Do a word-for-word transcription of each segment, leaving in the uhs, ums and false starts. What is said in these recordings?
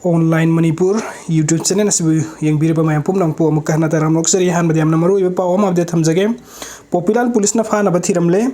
Online Manipur YouTube channel ꯑꯁꯤꯕꯨ ꯌꯦꯡꯕꯤꯔꯤꯕ ꯃꯌꯥꯝ ꯄꯨꯝꯅꯃꯛꯄꯨ ꯑꯃꯨꯛꯀ ꯍꯟꯅ ꯇꯔꯥꯝꯅ ꯑꯣꯛꯆꯔꯤ꯫ ꯑꯍꯥꯟꯕꯗ ꯌꯥꯝꯅ ꯃꯔꯨꯑꯣꯏꯕ ꯄꯥꯎ ꯑꯃ update ꯊꯝꯖꯒꯦ꯫ ꯄꯣꯄꯤꯂꯥꯜ ꯄꯨꯂꯤꯁꯅ ꯐꯥꯅꯕ ꯊꯤꯔꯝꯂꯦ꯫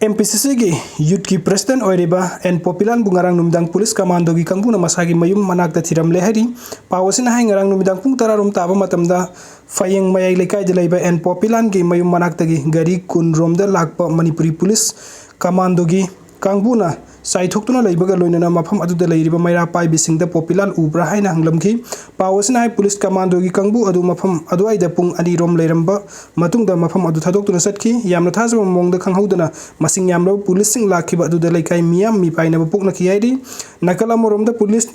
M P C Cꯒꯤ youthꯀꯤ president ꯑꯣꯏꯔꯤꯕ ꯑꯦꯟ ꯄꯣꯄꯤꯂꯥꯜꯕꯨ ꯉꯔꯥꯡ ꯅꯨꯃꯤꯗꯥꯡ ꯄꯨꯂꯤꯁ ꯀꯃꯥꯟꯗꯣꯒꯤ ꯀꯥꯡꯕꯨꯅ ꯃꯁꯥꯒꯤ ꯃꯌꯨꯝ ꯃꯅꯥꯛꯇ ꯊꯤꯔꯝꯂꯦ ꯍꯥꯏꯔꯤ꯫ ꯄꯥꯎ ꯑꯁꯤꯅ ꯍꯥꯏ, ꯉꯔꯥꯡ ꯅꯨꯃꯤꯗꯥꯡ ꯄꯨꯡ ꯇꯔꯥ ꯔꯣꯝ ꯇꯥꯕ ꯃꯇꯝꯗ ꯐꯌꯦꯡ ꯃꯌꯥꯏ ꯂꯩꯀꯥꯏꯗ ꯂꯩꯕ ꯑꯦꯟ ꯄꯣꯄꯤꯂꯥꯜꯒꯤ ꯃꯌꯨꯝ ꯃꯅꯥꯛꯇꯒꯤ ꯒꯥꯔꯤ ꯀꯨꯟ ꯔꯣꯝꯗ ꯂꯥꯛꯄ ꯃꯅꯤꯄꯨꯔꯤ ꯄꯨꯂꯤꯁ ꯀꯃꯥꯟꯗꯣꯒꯤ ꯀꯥꯡꯕꯨꯅ ꯆꯥꯏꯊꯣꯛꯇꯨꯅ ꯂꯩꯕꯒ ꯂꯣꯏꯅꯅ ꯃꯐꯝ ꯑꯗꯨꯗ ꯂꯩꯔꯤꯕ ꯃꯩꯔꯥ ꯄꯥꯏꯕꯤꯁꯤꯡꯗ ꯄꯣꯄꯤꯂꯥꯜ ꯎꯕ꯭ꯔꯥ ꯍꯥꯏꯅ ꯍꯪꯂꯝꯈꯤ꯫ ꯄꯥꯎ ꯑꯁꯤꯅ ꯍꯥꯏ, ꯄꯨꯂꯤꯁ ꯀꯃꯥꯟꯗꯣꯒꯤ ꯀꯥꯡꯕꯨ ꯑꯗꯨ ꯃꯐꯝ ꯑꯗꯨꯋꯥꯏꯗ ꯄꯨꯡ ꯑꯅꯤ ꯔꯣꯝ ꯂꯩꯔꯝꯕ ꯃꯇꯨꯡꯗ ꯃꯐꯝ ꯑꯗꯨ ꯊꯥꯗꯣꯛꯇꯨꯅ ꯆꯠꯈꯤ꯫ ꯌꯥꯝꯅ ꯊꯥꯖꯕ ꯃꯑꯣꯡꯗ ꯈꯪꯍꯧꯗꯅ ꯃꯁꯤꯡ ꯌꯥꯝꯂꯕ ꯄꯨꯂꯤꯁꯁꯤꯡ ꯂꯥꯛꯈꯤꯕ ꯑꯗꯨꯗ ꯂꯩꯀꯥꯏ ꯃꯤꯌꯥꯝ ꯃꯤꯄꯥꯏꯅꯕ ꯄꯣꯛꯅꯈꯤ ꯍꯥꯏꯔꯤ꯫ ꯅꯥꯀꯜ ꯑꯃꯔꯣꯝꯗ ꯄꯨꯂꯤꯁ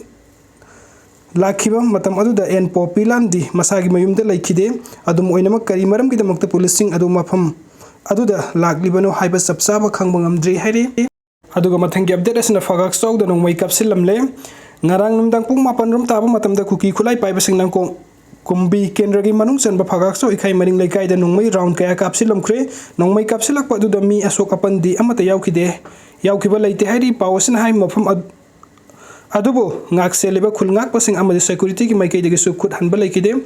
ꯂꯥꯛꯈꯤꯕ ꯃꯇꯝ ꯑꯗꯨꯗ ꯑꯦꯟ ꯄꯣꯄꯤꯂꯥꯟꯗꯤ ꯃꯁꯥꯒꯤ ꯃꯌꯨꯝꯗ ꯂꯩꯈꯤꯗꯦ꯫ ꯑꯗꯨꯝ ꯑꯣꯏꯅꯃꯛ, ꯀꯔꯤ ꯃꯔꯝꯒꯤꯗꯃꯛꯇ ꯄꯨꯂꯤꯁꯁꯤꯡ ꯑꯗꯨ ꯃꯐꯝ ꯑꯗꯨꯗ ꯂꯥꯛꯂꯤꯕꯅꯣ ꯍꯥꯏꯕ ꯆꯞ ꯆꯥꯕ ꯈꯪꯕ ꯉꯝꯗ꯭ꯔꯤ ꯍꯥꯏꯔꯤ꯫ ꯑꯗꯨꯒ ꯃꯊꯪꯒꯤ update ꯑꯁꯤꯅ ꯐꯒꯥꯛꯆꯥꯎꯗ ꯅꯣꯡꯃꯩ ꯀꯥꯞꯁꯤꯜꯂꯝꯂꯦ꯫ ꯉꯔꯥꯡ ꯅꯨꯃꯤꯗꯥꯡ ꯄꯨꯡ ꯃꯥꯄꯟ ꯔꯣꯝ ꯇꯥꯕ ꯃꯇꯝꯗ ꯀꯨꯀꯤ ꯈꯨꯠꯂꯥꯏ ꯄꯥꯏꯕꯁꯤꯡꯅ ꯀꯣ-, ꯀꯨꯝꯕꯤ ꯀꯦꯟꯗ꯭ꯔꯒꯤ ꯃꯅꯨꯡ ꯆꯟꯕ ꯐꯒꯥꯛꯆꯥꯎ ꯏꯀꯥꯏ ꯃꯔꯤꯡ ꯂꯩꯀꯥꯏꯗ ꯅꯣꯡꯃꯩ round ꯀꯌꯥ ꯀꯥꯞꯁꯤꯜꯂꯝꯈ꯭ꯔꯦ꯫ ꯅꯣꯡꯃꯩ ꯀꯥꯞꯁꯤꯜꯂꯛꯄ ꯑꯗꯨꯗ ꯃꯤ ꯑꯁꯣꯛ ꯑꯄꯟꯗꯤ ꯑꯃꯠꯇ ꯌꯥꯎꯈꯤꯗꯦ, ꯌꯥꯎꯈꯤꯕ ꯂꯩꯇꯦ ꯍꯥꯏꯔꯤ꯫ ꯄꯥꯎ ꯑꯁꯤꯅ ꯍꯥꯏ, ꯃꯐꯝ ꯑꯗ-, ꯑꯗꯨꯕꯨ ꯉꯥꯛꯁꯦꯜꯂꯤꯕ ꯈꯨꯜ ꯉꯥꯛꯄꯁꯤꯡ ꯑꯃꯗꯤ securityꯒꯤ ꯃꯥꯏꯀꯩꯗꯒꯤꯁꯨ ꯈꯨꯠ ꯍꯟꯕ ꯂꯩꯈꯤꯗꯦ꯫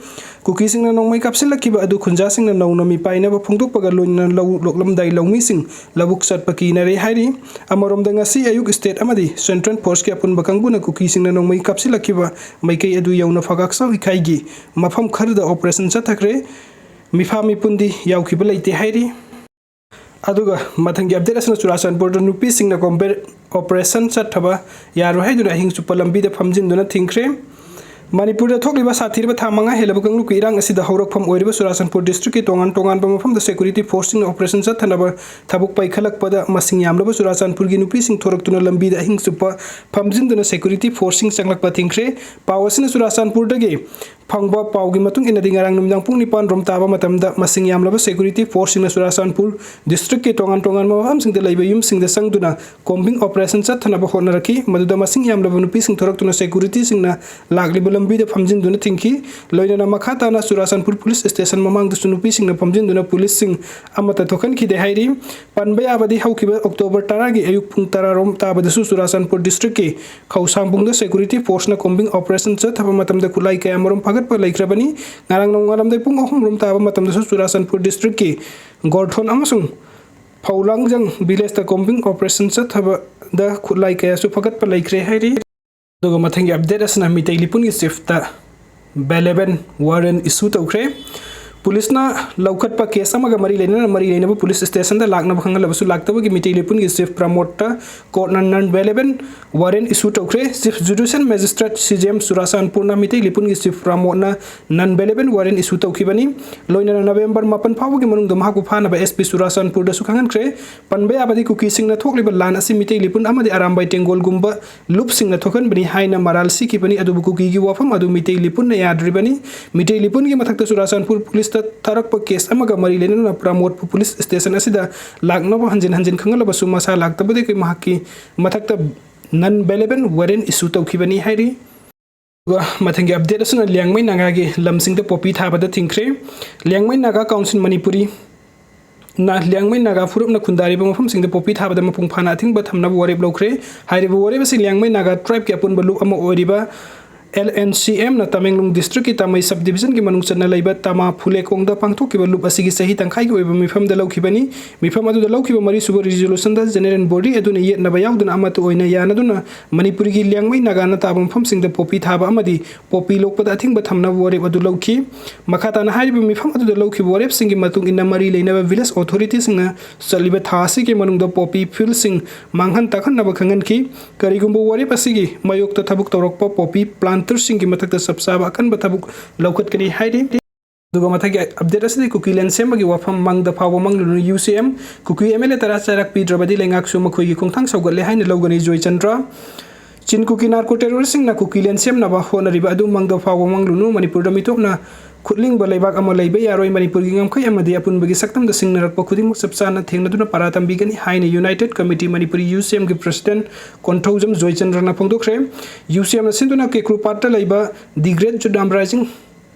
ꯀꯨꯀꯤꯁꯤꯡꯅ ꯅꯣꯡꯃꯩ ꯀꯥꯞꯁꯤꯜꯂꯛꯈꯤꯕ ꯑꯗꯨ ꯈꯨꯟꯖꯥꯁꯤꯡꯅ ꯅꯧꯅ ꯃꯤꯄꯥꯏꯅꯕ ꯐꯣꯡꯗꯣꯛꯄꯒ ꯂꯣꯏꯅꯅ ꯂꯧ ꯂꯣꯛꯂꯝꯗꯥꯏ ꯂꯧꯃꯤꯁꯤꯡ ꯂꯧꯕꯨꯛ ꯆꯠꯄ ꯀꯤꯅꯔꯦ ꯍꯥꯏꯔꯤ꯫ ꯑꯃꯔꯣꯝꯗ, ꯉꯁꯤ ꯑꯌꯨꯛ state ꯑꯃꯗꯤ central forceꯀꯤ ꯑꯄꯨꯟꯕ ꯀꯥꯡꯕꯨꯅ ꯀꯨꯀꯤꯁꯤꯡꯅ ꯅꯣꯡꯃꯩ ꯀꯥꯞꯁꯤꯜꯂꯛꯈꯤꯕ ꯃꯥꯏꯀꯩ ꯑꯗꯨ ꯌꯧꯅ ꯐꯒꯥꯛꯆꯥꯎ ꯏꯀꯥꯏꯒꯤ ꯃꯐꯝ ꯈꯔꯗ operation ꯆꯠꯊꯈ꯭ꯔꯦ꯫ ꯃꯤꯐꯥ ꯃꯤꯄꯨꯟꯗꯤ ꯌꯥꯎꯈꯤꯕ ꯂꯩꯇꯦ ꯍꯥꯏꯔꯤ꯫ ꯑꯗꯨꯒ ꯃꯊꯪꯒꯤ update ꯑꯁꯤꯅ ꯆꯨꯔꯥꯆꯥꯟꯄꯨꯔꯗ ꯅꯨꯄꯤꯁꯤꯡꯅ combat operation ꯆꯠꯊꯕ ꯌꯥꯔꯣꯏ ꯍꯥꯏꯗꯨꯅ ꯑꯍꯤꯡ ꯆꯨꯞꯄ ꯂꯝꯕꯤꯗ ꯐꯝꯖꯤꯟꯗꯨꯅ ꯊꯤꯡꯈ꯭ꯔꯦ꯫ ꯃꯅꯤꯄꯨꯔꯗ ꯊꯣꯛꯂꯤꯕ ꯁꯥꯊꯤꯔꯕ ꯊꯥ ꯃꯉꯥ ꯍꯦꯜꯂꯕ ꯀꯥꯡꯂꯨꯞꯀꯤ ꯏꯔꯥꯡ ꯑꯁꯤꯗ ꯍꯧꯔꯛꯐꯝ ꯑꯣꯏꯔꯤꯕ ꯆꯨꯔꯥꯆꯥꯟꯄꯨꯔ districtꯀꯤ ꯇꯣꯉꯥꯟ ꯇꯣꯉꯥꯟꯕ ꯃꯐꯝꯗ security forceꯁꯤꯡꯅ operation ꯆꯠꯊꯅꯕ ꯊꯕꯛ ꯄꯥꯏꯈꯠꯂꯛꯄꯗ ꯃꯁꯤꯡ ꯌꯥꯝꯂꯕ ꯆꯨꯔꯥꯆꯥꯟꯄꯨꯔꯒꯤ ꯅꯨꯄꯤꯁꯤꯡ ꯊꯣꯔꯛꯇꯨꯅ ꯂꯝꯕꯤꯗ ꯑꯍꯤꯡ ꯆꯨꯞꯄ ꯐꯝꯖꯤꯟꯗꯨꯅ security forceꯁꯤꯡ ꯆꯪꯂꯛꯄ ꯊꯤꯡꯈ꯭ꯔꯦ꯫ ꯄꯥꯎ ꯑꯁꯤꯅ ꯆꯨꯔꯥꯆꯥꯟꯄꯨꯔꯗꯒꯤ ꯐꯪꯕ ꯄꯥꯎꯒꯤ ꯃꯇꯨꯡ ꯏꯟꯅꯗꯤ, ꯉꯔꯥꯡ ꯅꯨꯃꯤꯗꯥꯡ ꯄꯨꯡ ꯅꯤꯄꯥꯟ ꯔꯣꯝ ꯇꯥꯕ ꯃꯇꯝꯗ ꯃꯁꯤꯡ ꯌꯥꯝꯂꯕ security forceꯁꯤꯡꯅ ꯆꯨꯔꯥꯆꯥꯟꯄꯨꯔ districtꯀꯤ ꯇꯣꯉꯥꯟ ꯇꯣꯉꯥꯟꯕ ꯃꯐꯝꯁꯤꯡꯗ ꯂꯩꯕ ꯌꯨꯝꯁꯤꯡꯗ ꯆꯪꯗꯨꯅ combing operation ꯆꯠꯊꯅꯕ ꯍꯣꯠꯅꯔꯛꯈꯤ꯫ ꯃꯗꯨꯗ ꯃꯁꯤꯡ ꯌꯥꯝꯂꯕ ꯅꯨꯄꯤꯁꯤꯡ ꯊꯣꯔꯛꯇꯨꯅ securityꯁꯤꯡꯅ ꯂꯥꯛꯂꯤꯕ ꯂꯝꯕꯤꯗ ꯐꯝꯖꯤꯟꯗꯨꯅ ꯊꯤꯡꯈꯤ꯫ ꯂꯣꯏꯅꯅ ꯃꯈꯥ ꯇꯥꯅ ꯆꯨꯔꯥꯆꯥꯟꯄꯨꯔ police station ꯃꯃꯥꯡꯗꯁꯨ ꯅꯨꯄꯤꯁꯤꯡꯅ ꯐꯝꯖꯤꯟꯗꯨꯅ policeꯁꯤꯡ ꯑꯃꯠꯇ ꯊꯣꯛꯍꯟꯈꯤꯗꯦ ꯍꯥꯏꯔꯤ꯫ ꯄꯟꯕ ꯌꯥꯕꯗꯤ, ꯍꯧꯈꯤꯕ October ꯇꯔꯥꯒꯤ ꯑꯌꯨꯛ ꯄꯨꯡ ꯇꯔꯥ ꯔꯣꯝ ꯇꯥꯕꯗꯁꯨ ꯆꯨꯔꯥꯆꯥꯟꯄꯨꯔ districtꯀꯤ ꯈꯧꯁꯥꯡꯕꯨꯡꯗ security forceꯅ combing operation ꯆꯠꯊꯕ ꯃꯇꯝꯗ ꯈꯨꯠꯂꯥꯏ ꯀꯌꯥꯃꯔꯨꯝ ꯐꯥꯒꯠꯄ ꯂꯩꯈ꯭ꯔꯕꯅꯤ꯫ ꯉꯔꯥꯡ ꯅꯣꯡꯉꯥꯜꯂꯝꯗꯥꯏ ꯄꯨꯡ ꯑꯍꯨꯝ ꯔꯣꯝ ꯇꯥꯕ ꯃꯇꯝꯗꯁꯨ ꯆꯨꯔꯥꯆꯥꯟꯄꯨꯔ districtꯀꯤ ꯒꯣꯔꯊꯣꯟ ꯑꯃꯁꯨꯡ ꯐꯧꯂꯥꯡꯖꯪ villageꯇ combing operation ꯆꯠꯊꯕꯗ ꯈꯨꯠꯂꯥꯏ ꯀꯌꯥꯁꯨ ꯐꯒꯠꯄ ꯂꯩꯈ꯭ꯔꯦ ꯍꯥꯏꯔꯤ꯫ ꯑꯗꯨꯒ ꯃꯊꯪꯒꯤ update ꯑꯁꯤꯅ ꯃꯤꯇꯩ ꯂꯤꯄꯨꯟꯒꯤ chiefꯇ bail warrant issue ꯇꯧꯈ꯭ꯔꯦ꯫ Policeꯅ ꯂꯧꯈꯠꯄ case ꯑꯃꯒ ꯃꯔꯤ ꯂꯩꯅꯅ ꯃꯔꯤ ꯂꯩꯅꯕ police stationꯗ ꯂꯥꯛꯅꯕ ꯈꯪꯍꯜꯂꯕꯁꯨ ꯂꯥꯛꯇꯕꯒꯤ Meitei ꯂꯤꯄꯨꯟꯒꯤ chief ꯄ꯭ꯔꯃꯣꯗꯇ courtꯅ non bail warrant issue ꯇꯧꯈ꯭ꯔꯦ꯫ Chief Judicial Magistrate CJM ꯆꯨꯔꯥꯆꯥꯟꯄꯨꯔꯅ Meitei ꯂꯤꯄꯨꯟꯒꯤ chief ꯄ꯭ꯔꯃꯣꯗꯅ non bail warrant issue ꯇꯧꯈꯤꯕꯅꯤ꯫ ꯂꯣꯏꯅꯅ November ꯃꯥꯄꯟ ꯐꯥꯎꯕꯒꯤ ꯃꯅꯨꯡꯗ ꯃꯍꯥꯛꯄꯨ ꯐꯥꯅꯕ SP ꯆꯨꯔꯥꯆꯥꯟꯄꯨꯔꯗꯁꯨ ꯈꯪꯍꯟꯈ꯭ꯔꯦ꯫ ꯄꯟꯕ ꯌꯥꯕꯗꯤ, ꯀꯨꯀꯤꯁꯤꯡꯅ ꯊꯣꯛꯂꯤꯕ ꯂꯥꯟ ꯑꯁꯤ ꯃꯤꯇꯩ ꯂꯤꯄꯨꯟ ꯑꯃꯗꯤ ꯑꯔꯥꯝꯕꯥꯏ ꯇꯦꯡꯒꯣꯜꯒꯨꯝꯕ ꯂꯨꯞꯁꯤꯡꯅ ꯊꯣꯛꯍꯟꯕꯅꯤ ꯍꯥꯏꯅ ꯃꯔꯥꯜ ꯁꯤꯈꯤꯕꯅꯤ, ꯑꯗꯨꯕꯨ ꯀꯨꯀꯤꯒꯤ ꯋꯥꯐꯝ ꯑꯗꯨ ꯃꯤꯇꯩ ꯂꯤꯄꯨꯟꯅ ꯌꯥꯗ꯭ꯔꯤꯕꯅꯤ꯫ ꯃꯤꯇꯩ ꯂꯤꯄꯨꯟꯒꯤ ꯃꯊꯛꯇ ꯆꯨꯔꯥꯆꯥꯟꯄꯨꯔ policeꯇ ꯊꯥꯔꯛꯄ case ꯑꯃꯒ ꯃꯔꯤ ꯂꯩꯅꯅ ꯄ꯭ꯔꯃꯣꯗꯄꯨ police station ꯑꯁꯤꯗ ꯂꯥꯛꯅꯕ ꯍꯟꯖꯤꯟ ꯍꯟꯖꯤꯟ ꯈꯪꯍꯜꯂꯕꯁꯨ ꯃꯁꯥ ꯂꯥꯛꯇꯕꯗꯒꯤ ꯃꯍꯥꯛꯀꯤ ꯃꯊꯛꯇ non bail warrant issue ꯇꯧꯈꯤꯕꯅꯤ ꯍꯥꯏꯔꯤ꯫ ꯑꯗꯨꯒ ꯃꯊꯪꯒꯤ update ꯑꯁꯤꯅ ꯂꯤꯌꯥꯡꯃꯩ ꯅꯥꯒꯥꯒꯤ ꯂꯝꯁꯤꯡꯗ poppy ꯊꯥꯕꯗ ꯊꯤꯡꯈ꯭ꯔꯦ꯫ ꯂꯤꯌꯥꯡꯃꯩ ꯅꯥꯒꯥ council ꯃꯅꯤꯄꯨꯔꯤ ꯅ ꯂꯤꯌꯥꯡꯃꯩ ꯅꯥꯒꯥ ꯐꯨꯔꯨꯞꯅ ꯈꯨꯟꯗꯥꯔꯤꯕ ꯃꯐꯝꯁꯤꯡꯗ poppy ꯊꯥꯕꯗ ꯃꯄꯨꯡ ꯐꯥꯅ ꯑꯊꯤꯡꯕ ꯊꯝꯅꯕ ꯋꯥꯔꯦꯞ ꯂꯧꯈ꯭ꯔꯦ꯫ ꯍꯥꯏꯔꯤꯕ ꯋꯥꯔꯦꯞ ꯑꯁꯤ ꯂꯤꯌꯥꯡꯃꯩ ꯅꯥꯒꯥ tribeꯀꯤ ꯑꯄꯨꯟꯕ ꯂꯨꯞ ꯑꯃ ꯑꯣꯏꯔꯤꯕ LNCMꯅ ꯇꯃꯦꯡꯂꯣꯡ districtꯀꯤ ꯇꯥꯃꯩ subdivisionꯒꯤ ꯃꯅꯨꯡ ꯆꯟꯅ ꯂꯩꯕ ꯇꯥꯃꯥ ꯐꯨꯂꯦꯀꯣꯡꯗ ꯄꯥꯡꯊꯣꯛꯈꯤꯕ ꯂꯨꯞ ꯑꯁꯤꯒꯤ ꯆꯍꯤ ꯇꯪꯈꯥꯏꯒꯤ ꯑꯣꯏꯕ ꯃꯤꯐꯝꯗ ꯂꯧꯈꯤꯕꯅꯤ꯫ ꯃꯤꯐꯝ ꯑꯗꯨꯗ ꯂꯧꯈꯤꯕ ꯃꯔꯤꯁꯨꯕ resolutionꯗ general body ꯑꯗꯨꯅ ꯌꯦꯠꯅꯕ ꯌꯥꯎꯗꯅ ꯑꯃꯠꯇ ꯑꯣꯏꯅ ꯌꯥꯅꯗꯨꯅ ꯃꯅꯤꯄꯨꯔꯒꯤ ꯂꯤꯌꯥꯡꯃꯩ ꯅꯥꯒꯥꯅ ꯇꯥꯕ ꯃꯐꯝꯁꯤꯡꯗ poppy ꯊꯥꯕ ꯑꯃꯗꯤ poppy ꯂꯣꯛꯄꯗ ꯑꯊꯤꯡꯕ ꯊꯝꯅꯕ ꯋꯥꯔꯦꯞ ꯑꯗꯨ ꯂꯧꯈꯤ꯫ ꯃꯈꯥ ꯇꯥꯅ ꯍꯥꯏꯔꯤꯕ ꯃꯤꯐꯝ ꯑꯗꯨꯗ ꯂꯧꯈꯤꯕ ꯋꯥꯔꯦꯞꯁꯤꯡꯒꯤ ꯃꯇꯨꯡ ꯏꯟꯅ ꯃꯔꯤ ꯂꯩꯅꯕ village authorityꯁꯤꯡꯅ ꯆꯠꯂꯤꯕ ꯊꯥ ꯑꯁꯤꯒꯤ ꯃꯅꯨꯡꯗ poppy fieldꯁꯤꯡ ꯃꯥꯡꯍꯟ ꯇꯥꯛꯍꯟꯅꯕ ꯈꯪꯍꯟꯈꯤ꯫ ꯀꯔꯤꯒꯨꯝꯕ ꯋꯥꯔꯦꯞ ꯑꯁꯤꯒꯤ ꯃꯥꯌꯣꯛꯇ ꯊꯕꯛ ꯇꯧꯔꯛꯄ poppy planterꯁꯤꯡꯒꯤ ꯃꯊꯛꯇ ꯆꯞ ꯆꯥꯕ ꯑꯀꯟꯕ ꯊꯕꯛ ꯂꯧꯈꯠꯀꯅꯤ ꯍꯥꯏꯔꯤ꯫ ꯑꯗꯨꯒ ꯃꯊꯪꯒꯤ update ꯑꯁꯤꯗꯤ ꯀꯨꯀꯤꯂꯦꯟ ꯁꯦꯝꯕꯒꯤ ꯋꯥꯐꯝ ꯃꯪꯗ ꯐꯥꯎꯕ ꯃꯪꯂꯨꯅꯨ UCM, ꯀꯨꯀꯤ MLA ꯇꯔꯥ ꯆꯩꯔꯥꯛ ꯄꯤꯗ꯭ꯔꯕꯗꯤ ꯂꯩꯉꯥꯛꯁꯨ ꯃꯈꯣꯏꯒꯤ ꯈꯣꯡꯊꯥꯡ ꯁꯧꯒꯠꯂꯦ ꯍꯥꯏꯅ ꯂꯧꯒꯅꯤ ꯖꯣꯏꯆꯟꯗ꯭ꯔ꯫ ꯆꯤꯟ ꯀꯨꯀꯤ ꯅꯥꯔꯀꯣ ꯇꯦꯔꯣꯔꯤꯁꯁꯤꯡꯅ ꯀꯨꯀꯤꯂꯦꯟ ꯁꯦꯝꯅꯕ ꯍꯣꯠꯅꯔꯤꯕ ꯑꯗꯨ ꯃꯪꯗ ꯐꯥꯎꯕ ꯃꯪꯂꯨꯅꯨ꯫ ꯃꯅꯤꯄꯨꯔꯗ ꯃꯤꯇꯣꯞꯅ ꯈꯨꯠꯂꯤꯡꯕ ꯂꯩꯕꯥꯛ ꯑꯃ ꯂꯩꯕ ꯌꯥꯔꯣꯏ꯫ ꯃꯅꯤꯄꯨꯔꯒꯤ ꯉꯝꯈꯩ ꯑꯃꯗꯤ ꯑꯄꯨꯟꯕꯒꯤ ꯁꯛꯇꯝꯗ ꯁꯤꯡꯅꯔꯛꯄ ꯈꯨꯗꯤꯡꯃꯛ ꯆꯞ ꯆꯥꯅ ꯊꯦꯡꯅꯗꯨꯅ ꯄꯔꯥ ꯇꯝꯕꯤꯒꯅꯤ ꯍꯥꯏꯅ United Committee Manipuri, ꯌꯨ ꯁꯤ ꯑꯦꯝꯒꯤ ꯄ꯭ꯔꯁꯤꯗꯦꯟꯠ ꯀꯣꯟꯊꯧꯖꯝ ꯖꯣꯏꯆꯟꯗ꯭ꯔꯅ ꯐꯣꯡꯗꯣꯛꯈ꯭ꯔꯦ꯫ ꯌꯨ ꯁꯤ ꯑꯦꯝꯅ ꯁꯤꯟꯗꯨꯅ ꯀꯦꯀ꯭ꯔꯨ ꯄꯥꯠꯇ ꯂꯩꯕ The Great Judam Rising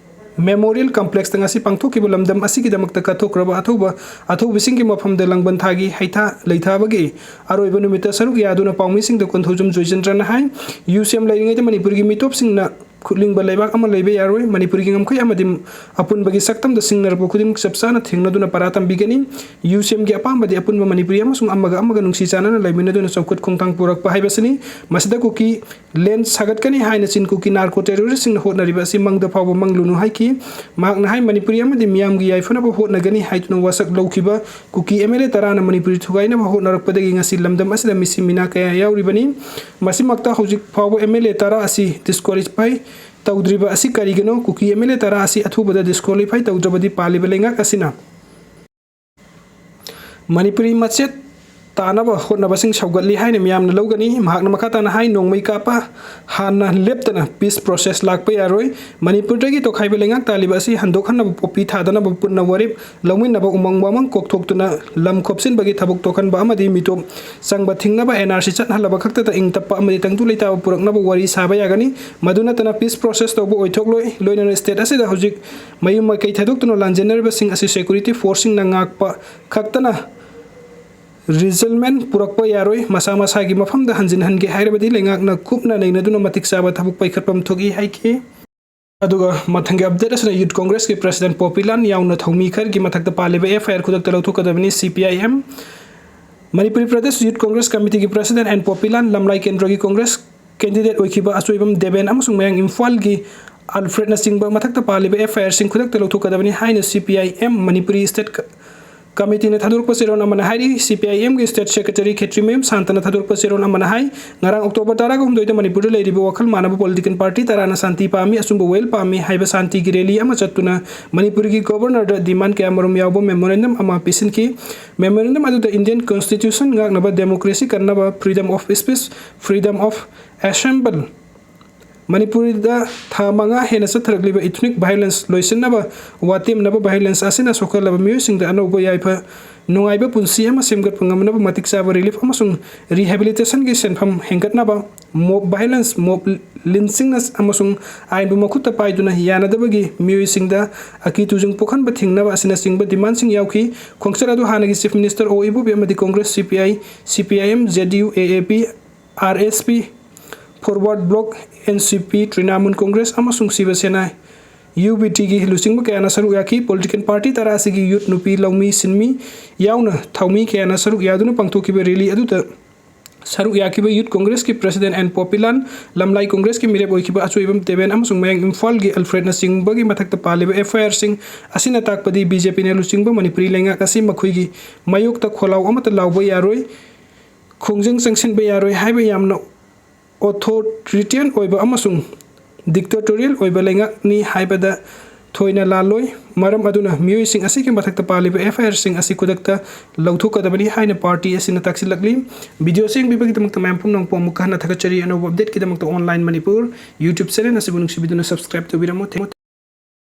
Memorial Complexꯇ ꯉꯁꯤ ꯄꯥꯡꯊꯣꯛꯈꯤꯕ ꯂꯝꯗꯝ ꯑꯁꯤꯒꯤꯗꯃꯛꯇ ꯀꯠꯊꯣꯛꯈ꯭ꯔꯕ ꯑꯊꯧꯕ ꯑꯊꯧꯕꯁꯤꯡꯒꯤ ꯃꯐꯝꯗ ꯂꯥꯡꯕꯟ ꯊꯥꯒꯤ ꯍꯩꯊꯥ ꯂꯩꯊꯥꯕꯒꯤ ꯑꯔꯣꯏꯕ ꯅꯨꯃꯤꯠꯇ ꯁꯔꯨꯛ ꯌꯥꯗꯨꯅ ꯄꯥꯎꯃꯤꯁꯤꯡꯗ ꯀꯣꯟꯊꯧꯖꯝ ꯖꯣꯏꯆꯟꯗ꯭ꯔꯅ ꯍꯥꯏ, ꯌꯨ ꯁꯤ ꯑꯦꯝ ꯂꯩꯔꯤꯉꯩꯗ ꯃꯅꯤꯄꯨꯔꯒꯤ ꯃꯤꯇꯣꯞꯁꯤꯡꯅ ꯈꯨꯠꯂꯤꯡꯕ ꯂꯩꯕꯥꯛ ꯑꯃ ꯂꯩꯕ ꯌꯥꯔꯣꯏ꯫ ꯃꯅꯤꯄꯨꯔꯒꯤ ꯉꯝꯈꯩ ꯑꯃꯗꯤ ꯑꯄꯨꯟꯕꯒꯤ ꯁꯛꯇꯝꯗ ꯁꯤꯡꯅꯔꯛꯄ ꯈꯨꯗꯤꯡꯃꯛ ꯆꯞ ꯆꯥꯅ ꯊꯦꯡꯅꯗꯨꯅ ꯄꯔꯥ ꯇꯝꯕꯤꯒꯅꯤ꯫ ꯌꯨ ꯁꯤ ꯑꯦꯝꯒꯤ ꯑꯄꯥꯝꯕꯗꯤ ꯑꯄꯨꯟꯕ ꯃꯅꯤꯄꯨꯔꯤ ꯑꯃꯁꯨꯡ ꯑꯃꯒ ꯑꯃꯒ ꯅꯨꯡꯁꯤ ꯆꯥꯟꯅꯅ ꯂꯩꯃꯤꯟꯅꯗꯨꯅ ꯆꯥꯎꯈꯠ ꯈꯣꯡꯊꯥꯡ ꯄꯨꯔꯛꯄ ꯍꯥꯏꯕꯁꯤꯅꯤ꯫ ꯃꯁꯤꯗ ꯀꯨꯀꯤ ꯂꯦꯟ ꯁꯥꯒꯠꯀꯅꯤ ꯍꯥꯏꯅ ꯆꯤꯟ ꯀꯨꯀꯤ ꯅꯥꯔꯀꯣ ꯇꯦꯔꯣꯔꯤꯁꯁꯤꯡꯅ ꯍꯣꯠꯅꯔꯤꯕ ꯑꯁꯤ ꯃꯪꯗ ꯐꯥꯎꯕ ꯃꯪꯂꯨꯅꯨ ꯍꯥꯏꯈꯤ꯫ ꯃꯍꯥꯛꯅ ꯍꯥꯏ, ꯃꯅꯤꯄꯨꯔꯤ ꯑꯃꯗꯤ ꯃꯤꯌꯥꯝꯒꯤ ꯌꯥꯏꯐꯅꯕ ꯍꯣꯠꯅꯒꯅꯤ ꯍꯥꯏꯗꯨꯅ ꯋꯥꯁꯛ ꯂꯧꯈꯤꯕ ꯀꯨꯀꯤ ꯑꯦꯝ ꯑꯦꯜ ꯑꯦ ꯇꯔꯥꯅ ꯃꯅꯤꯄꯨꯔꯤ ꯊꯨꯒꯥꯏꯅꯕ ꯍꯣꯠꯅꯔꯛꯄꯗꯒꯤ ꯉꯁꯤ ꯂꯝꯗꯝ ꯑꯁꯤꯗ ꯃꯤꯁꯤ ꯃꯤꯅꯥ ꯀꯌꯥ ꯌꯥꯎꯔꯤꯕꯅꯤ꯫ ꯃꯁꯤꯃꯛꯇ ꯍꯧꯖꯤꯛ ꯐꯥꯎꯕ ꯑꯦꯝ ꯑꯦꯜ ꯑꯦ ꯇꯔꯥ ꯑꯁꯤ ꯗꯤꯁꯀ꯭ꯋꯥꯂꯤꯐꯥꯏ ꯇꯧꯗ꯭ꯔꯤꯕ ꯑꯁꯤ ꯀꯔꯤꯒꯤꯅꯣ? ꯀꯨꯀꯤ ꯑꯦꯝ ꯑꯦꯜ ꯑꯦ ꯇꯔꯥ ꯑꯁꯤ ꯑꯊꯨꯕꯗ ꯗꯤꯁꯀ꯭ꯋꯥꯂꯤꯐꯥꯏ ꯇꯧꯗ꯭ꯔꯕꯗꯤ ꯄꯥꯜꯂꯤꯕ ꯂꯩꯉꯥꯛ ꯑꯁꯤꯅ ꯃꯅꯤꯄꯨꯔꯤ ꯃꯆꯦꯠ ꯇꯥꯅꯕ ꯍꯣꯠꯅꯕꯁꯤꯡ ꯁꯧꯒꯠꯂꯤ ꯍꯥꯏꯅ ꯃꯤꯌꯥꯝꯅ ꯂꯧꯒꯅꯤ꯫ ꯃꯍꯥꯛꯅ ꯃꯈꯥ ꯇꯥꯅ ꯍꯥꯏ, ꯅꯣꯡꯃꯩ ꯀꯥꯞꯄ ꯍꯥꯟꯅ ꯂꯦꯞꯇꯅ peace process ꯂꯥꯛꯄ ꯌꯥꯔꯣꯏ꯫ ꯃꯅꯤꯄꯨꯔꯗꯒꯤ ꯇꯣꯈꯥꯏꯕ ꯂꯩꯉꯥꯛ ꯇꯥꯜꯂꯤꯕ ꯑꯁꯤ ꯍꯟꯗꯣꯛꯍꯟꯅꯕ, ꯄꯣꯄꯤ ꯊꯥꯗꯅꯕ, ꯄꯨꯟꯅ ꯋꯥꯔꯦꯞ ꯂꯧꯃꯤꯟꯅꯕ, ꯎꯃꯪ ꯋꯥꯃꯪ ꯀꯣꯛꯊꯣꯛꯇꯨꯅ ꯂꯝ ꯈꯣꯞꯆꯤꯟꯕꯒꯤ ꯊꯕꯛ ꯇꯣꯛꯍꯟꯕ ꯑꯃꯗꯤ ꯃꯤꯇꯣꯞ ꯆꯪꯕ ꯊꯤꯡꯅꯕ, ꯑꯦꯟ ꯑꯥꯔ ꯁꯤ ꯆꯠꯍꯜꯂꯕ ꯈꯛꯇꯗ ꯏꯪ ꯇꯞꯄ ꯑꯃꯗꯤ ꯇꯪꯗꯨ ꯂꯩꯇꯥꯕ ꯄꯨꯔꯛꯅꯕ ꯋꯥꯔꯤ ꯁꯥꯕ ꯌꯥꯒꯅꯤ꯫ ꯃꯗꯨ ꯅꯠꯇꯅ peace process ꯇꯧꯕ ꯑꯣꯏꯊꯣꯛꯂꯣꯏ꯫ ꯂꯣꯏꯅꯅ state ꯑꯁꯤꯗ ꯍꯧꯖꯤꯛ ꯃꯌꯨꯝ ꯃꯀꯩ ꯊꯥꯗꯣꯛꯇꯨꯅ ꯂꯥꯟꯖꯦꯟꯅꯔꯤꯕꯁꯤꯡ ꯑꯁꯤ security forceꯁꯤꯡꯅ ꯉꯥꯛꯄ ꯈꯛꯇꯅ resettlement ꯄꯨꯔꯛꯄ ꯌꯥꯔꯣꯏ꯫ ꯃꯁꯥ ꯃꯁꯥꯒꯤ ꯃꯐꯝꯗ ꯍꯟꯖꯤꯟꯍꯟꯒꯦ ꯍꯥꯏꯔꯕꯗꯤ ꯂꯩꯉꯥꯛꯅ ꯀꯨꯞꯅ ꯅꯩꯅꯗꯨꯅ ꯃꯇꯤꯛ ꯆꯥꯕ ꯊꯕꯛ ꯄꯥꯏꯈꯠꯐꯝ ꯊꯣꯛꯏ ꯍꯥꯏꯈꯤ꯫ ꯑꯗꯨꯒ ꯃꯊꯪꯒꯤ update ꯑꯁꯤꯅ Youth Congressꯀꯤ president ꯄꯣꯄꯤꯂꯥꯜ ꯌꯥꯎꯅ ꯊꯧꯃꯤ ꯈꯔꯒꯤ ꯃꯊꯛꯇ ꯄꯥꯜꯂꯤꯕ F I R ꯈꯨꯗꯛꯇ ꯂꯧꯊꯣꯛꯀꯗꯕꯅꯤ꯫ C P I M, Manipuri Pradesh Youth Congress Committeeꯒꯤ president and ꯄꯣꯄꯤꯂꯥꯜ, ꯂꯝꯂꯥꯏ ꯀꯦꯟꯗ꯭ꯔꯒꯤ Congress candidate ꯑꯣꯏꯈꯤꯕ ꯑꯆꯣꯏꯕꯝ ꯗꯦꯕꯦꯟ ꯑꯃꯁꯨꯡ ꯃꯌꯥꯡ ꯏꯝꯐꯥꯜꯒꯤ ꯑꯜꯐ꯭ꯔꯦꯗꯅꯆꯤꯡꯕ ꯃꯊꯛꯇ ꯄꯥꯜꯂꯤꯕ F I Rꯁꯤꯡ ꯈꯨꯗꯛꯇ ꯂꯧꯊꯣꯛꯀꯗꯕꯅꯤ ꯍꯥꯏꯅ C P I M Manipuri State ꯀꯃꯤꯇꯤꯅ ꯊꯥꯗꯣꯔꯛꯄ ꯆꯦꯔꯣꯜ ꯑꯃꯅ ꯍꯥꯏꯔꯤ, ꯁꯤ ꯄꯤ ꯑꯥꯏ ꯑꯦꯝꯒꯤ ꯁ꯭ꯇꯦꯠ ꯁꯦꯀ꯭ꯔꯦꯇꯔꯤ ꯈꯦꯇ꯭ꯔꯤꯃꯌꯨꯝ ꯁꯥꯟꯇꯅ ꯊꯥꯗꯣꯔꯛꯄ ꯆꯦꯔꯣꯜ ꯑꯃꯅ ꯍꯥꯏ, ꯉꯔꯥꯡ ꯑꯣꯛꯇꯣꯕꯔ ꯇꯔꯥꯒ ꯍꯨꯝꯗꯣꯏꯗ ꯃꯅꯤꯄꯨꯔꯗ ꯂꯩꯔꯤꯕ ꯋꯥꯈꯜ ꯃꯥꯟꯅꯕ ꯄꯣꯂꯤꯇꯤꯀꯦꯜ ꯄꯥꯔꯇꯤ ꯇꯔꯥꯅ ꯁꯥꯟꯇꯤ ꯄꯥꯝꯃꯤ, ꯑꯆꯨꯝꯕ ꯋꯦꯜ ꯄꯥꯝꯃꯤ ꯍꯥꯏꯕ ꯁꯥꯟꯇꯤꯒꯤ ꯔꯦꯂꯤ ꯑꯃ ꯆꯠꯇꯨꯅ ꯃꯅꯤꯄꯨꯔꯒꯤ ꯒꯣꯕꯔꯅꯔꯗ ꯗꯤꯃꯥꯟ ꯀꯌꯥꯃꯔꯨꯝ ꯌꯥꯎꯕ ꯃꯦꯃꯣꯔꯦꯟꯗꯝ ꯑꯃ ꯄꯤꯁꯤꯟꯈꯤ꯫ ꯃꯦꯃꯣꯔꯦꯟꯗꯝ ꯑꯗꯨꯗ ꯏꯟꯗꯤꯌꯟ ꯀꯟꯁꯇꯤꯇ꯭ꯌꯨꯁꯟ ꯉꯥꯛꯅꯕ, ꯗꯦꯃꯣꯀ꯭ꯔꯦꯁꯤ ꯀꯟꯅꯕ, freedom of speech, freedom of assembly, ꯃꯅꯤꯄꯨꯔꯗ ꯊꯥ ꯃꯉꯥ ꯍꯦꯟꯅ ꯆꯠꯊꯔꯛꯂꯤꯕ ethnic violence ꯂꯣꯏꯁꯤꯟꯅꯕ, ꯋꯥꯇꯦꯝꯅꯕ violence ꯑꯁꯤꯅ ꯁꯣꯛꯍꯜꯂꯕ ꯃꯤꯑꯣꯏꯁꯤꯡꯗ ꯑꯅꯧꯕ ꯌꯥꯏꯐ ꯅꯨꯡꯉꯥꯏꯕ ꯄꯨꯟꯁꯤ ꯑꯃ ꯁꯦꯝꯒꯠꯄ ꯉꯝꯅꯕ ꯃꯇꯤꯛ ꯆꯥꯕ relief ꯑꯃꯁꯨꯡ rehabilitationꯒꯤ ꯁꯦꯟꯐꯝ ꯍꯦꯟꯒꯠꯅꯕ, mob violence, mob lynchingꯅ ꯑꯃꯁꯨꯡ ꯑꯥꯏꯟꯕꯨ ꯃꯈꯨꯠꯇ ꯄꯥꯏꯗꯨꯅ ꯌꯥꯅꯗꯕꯒꯤ ꯃꯤꯑꯣꯏꯁꯤꯡꯗ ꯑꯀꯤ ꯇꯨꯖꯨꯡ ꯄꯣꯛꯍꯟꯕ ꯊꯤꯡꯅꯕ ꯑꯁꯤꯅꯆꯤꯡꯕ demandꯁꯤꯡ ꯌꯥꯎꯈꯤ꯫ ꯈꯣꯡꯆꯠ ꯑꯗꯨ ꯍꯥꯟꯅꯒꯤ Chief Minister ꯑꯣ ꯏꯕꯣꯕꯤ ꯑꯃꯗꯤ Congress, C P I, C P I M, Z D U, A A P, R S P, Forward Bloc, N C P, Trinamool Congress ꯑꯃꯁꯨꯡ ꯁꯤꯕ ꯁꯦꯅꯥ, U B Tꯒꯤ ꯂꯨꯆꯤꯡꯕ ꯀꯌꯥꯅ ꯁꯔꯨꯛ ꯌꯥꯈꯤ꯫ ꯄꯣꯂꯤꯇꯤꯀꯦꯜ ꯄꯥꯔꯇꯤ ꯇꯔꯥ ꯑꯁꯤꯒꯤ ꯌꯨꯠ, ꯅꯨꯄꯤ, ꯂꯧꯃꯤ, ꯁꯤꯟꯃꯤ ꯌꯥꯎꯅ ꯊꯧꯃꯤ ꯀꯌꯥꯅ ꯁꯔꯨꯛ ꯌꯥꯗꯨꯅ ꯄꯥꯡꯊꯣꯛꯈꯤꯕ ꯔꯦꯂꯤ ꯑꯗꯨꯗ ꯁꯔꯨꯛ ꯌꯥꯈꯤꯕ ꯌꯨꯠ ꯀꯣꯡꯒ꯭ꯔꯦꯁꯀꯤ ꯄ꯭ꯔꯦꯁꯤꯗꯦꯟꯠ ꯑꯦꯟ ꯄꯣꯄꯤꯂꯥꯜ, ꯂꯝꯂꯥꯏ ꯀꯣꯡꯒ꯭ꯔꯦꯁꯀꯤ ꯃꯤꯔꯦꯞ ꯑꯣꯏꯈꯤꯕ ꯑꯆꯣꯏꯕꯝ ꯗꯦꯕꯦꯟ ꯑꯃꯁꯨꯡ ꯃꯌꯥꯡ ꯏꯝꯐꯥꯜꯒꯤ ꯑꯜꯐ꯭ꯔꯦꯗꯅꯆꯤꯡꯕꯒꯤ ꯃꯊꯛꯇ ꯄꯥꯜꯂꯤꯕ F I Rꯁꯤꯡ ꯑꯁꯤꯅ ꯇꯥꯛꯄꯗꯤ B J Pꯅ ꯂꯨꯆꯤꯡꯕ ꯃꯅꯤꯄꯨꯔꯤ ꯂꯩꯉꯥꯛ ꯑꯁꯤ ꯃꯈꯣꯏꯒꯤ ꯃꯥꯌꯣꯛꯇ ꯈꯣꯜꯂꯥꯎ ꯑꯃꯠꯇ ꯂꯥꯎꯕ ꯌꯥꯔꯣꯏ, ꯈꯣꯡꯖꯪ ꯆꯪꯁꯤꯟꯕ ꯌꯥꯔꯣꯏ ꯍꯥꯏꯕ ꯌꯥꯝꯅ authoritarian ꯑꯣꯏꯕ ꯑꯃꯁꯨꯡ dictatorial ꯑꯣꯏꯕ ꯂꯩꯉꯥꯛꯅꯤ ꯍꯥꯏꯕꯗ ꯊꯣꯏꯅ ꯂꯥꯜꯂꯣꯏ꯫ ꯃꯔꯝ ꯑꯗꯨꯅ ꯃꯤꯑꯣꯏꯁꯤꯡ ꯑꯁꯤꯒꯤ ꯃꯊꯛꯇ ꯄꯥꯜꯂꯤꯕ F I Rꯁꯤꯡ ꯑꯁꯤ ꯈꯨꯗꯛꯇ ꯂꯧꯊꯣꯛꯀꯗꯕꯅꯤ ꯍꯥꯏꯅ ꯄꯥꯔꯇꯤ ꯑꯁꯤꯅ ꯇꯥꯛꯁꯤꯜꯂꯛꯂꯤ꯫ ꯚꯤꯗꯤꯑꯣ ꯑꯁꯤ ꯌꯦꯡꯕꯤꯕꯒꯤꯗꯃꯛꯇ ꯃꯌꯥꯝ ꯄꯨꯝꯅꯃꯛꯄꯨ ꯑꯃꯨꯛꯀ ꯍꯟꯅ ꯊꯥꯒꯠꯆꯔꯤ꯫ ꯑꯅꯧꯕ updateꯀꯤꯗꯃꯛꯇ Online Manipur YouTube channel ꯑꯁꯤꯕꯨ ꯅꯨꯡꯁꯤꯕꯤꯗꯨꯅ subscribe ꯇꯧꯕꯤꯔꯝꯃꯨ꯫